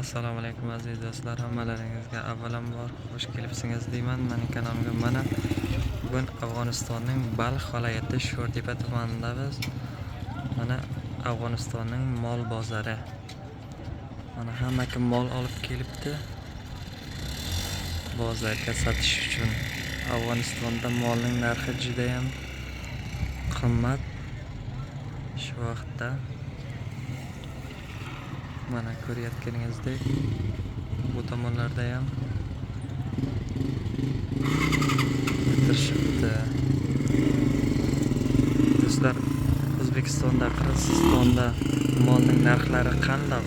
Assalomu alaykum aziz do'stlar, hammalaringizga avvalambor xush kelibsiniz deyman mening kanalimga. Mana bugun Afg'onistonning Balx viloyati Sho'rtepa tumanidamiz. Mana Afg'onistonning mol bozori. Mana hamma kim mol olib kelibdi bozorga sotish uchun. Afg'onistonda molning narxi juda ham qimmat shu vaqtda. Mana ko'rayotganingizdek bu tomonlarda ham o'tirishibdi. Do'stlar, O'zbekistonda, Qirg'izistonda molning narxlari qanday?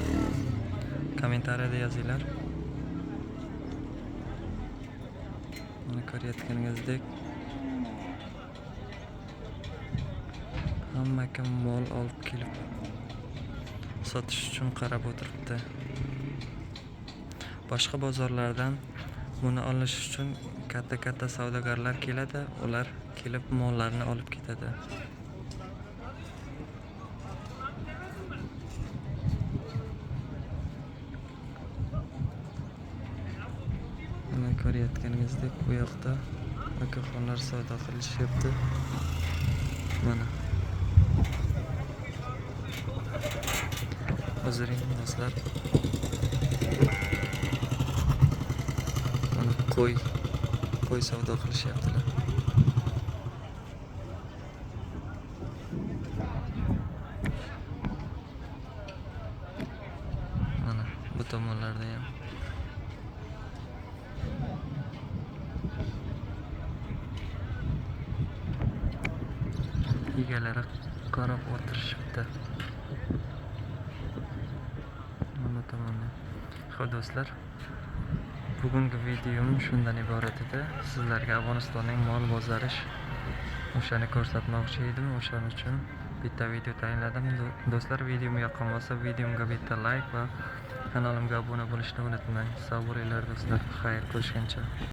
Kommentariyada yozinglar. Mana ko'rayotganingizdek hamma kim mol olib kelib sotish uchun qarab o'tiribdi. Boshqa bozorlardan buni olish uchun katta-katta savdogarlar keladi, ular kelib mollarni olib ketadi. Mana ko'rayotganingizdek bu yoqda akaxonlar savdo qilishyapti. Mana O'ziring do'stlar. Mana qo'y savdo qilishyaptilar. Mana bu tomonlarda ham. Egalari qarab o'tirishibdi. Mana tomonda. Xo'p do'stlar, bugungi videom shundan iborat edi. Sizlarga Afg'onistonning mol bozori o'shani ko'rsatmoqchi edim. O'shaning uchun bitta video tayinladim. Do'stlar, videom yoqqan bo'lsa, videomga bitta like va kanalimga obuna bo'lishni unutmang. Sog' bo'linglar do'stlar. Xayr, ko'rishguncha.